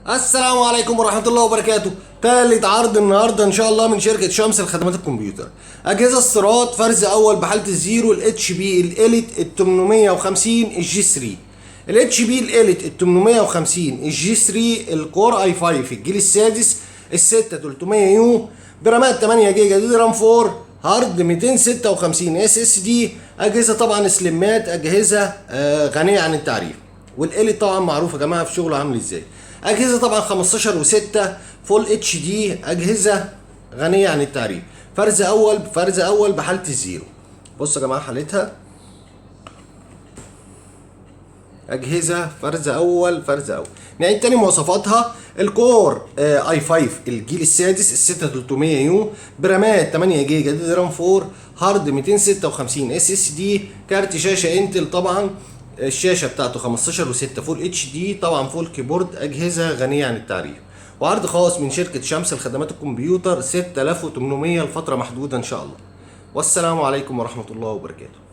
السلام عليكم ورحمة الله وبركاته. تالت عرض النهاردة ان شاء الله من شركة شمس لخدمات الكمبيوتر. اجهزة استيراد فرز اول بحالة ال zero، ال HP ال Elite ال 850 ال G3. ال HP ال Elite ال 850 ال G3، ال Core i5 الجيل السادس، ال 6300 U، برامات 8 جيجا DDR 4، هارد 256 SSD. اجهزة طبعا سليمات، اجهزة غنية عن التعريف، وال Elite طبعا معروف يا جماعة في شغله عامل ازاي. اجهزة طبعا 15 و6 full HD، اجهزة غنية عن التعريف، فرز اول، فرز اول بحاله ال zero. بصوا يا جماعة حالتها، اجهزة فرز اول، فرز اول. نعيد تاني مواصفاتها: ال Core i5 الجيل السادس، ال 6300 U، برامات 8 جيجا DDR 4، هارد 256 SSD، كارت شاشة Intel، طبعا الشاشة بتاعته 15 و6 full HD، طبعا full keyboard. اجهزة غنية عن التعريف، وعرض خاص من شركة شمس لخدمات الكمبيوتر 6800 لفترة محدودة ان شاء الله. والسلام عليكم ورحمة الله وبركاته.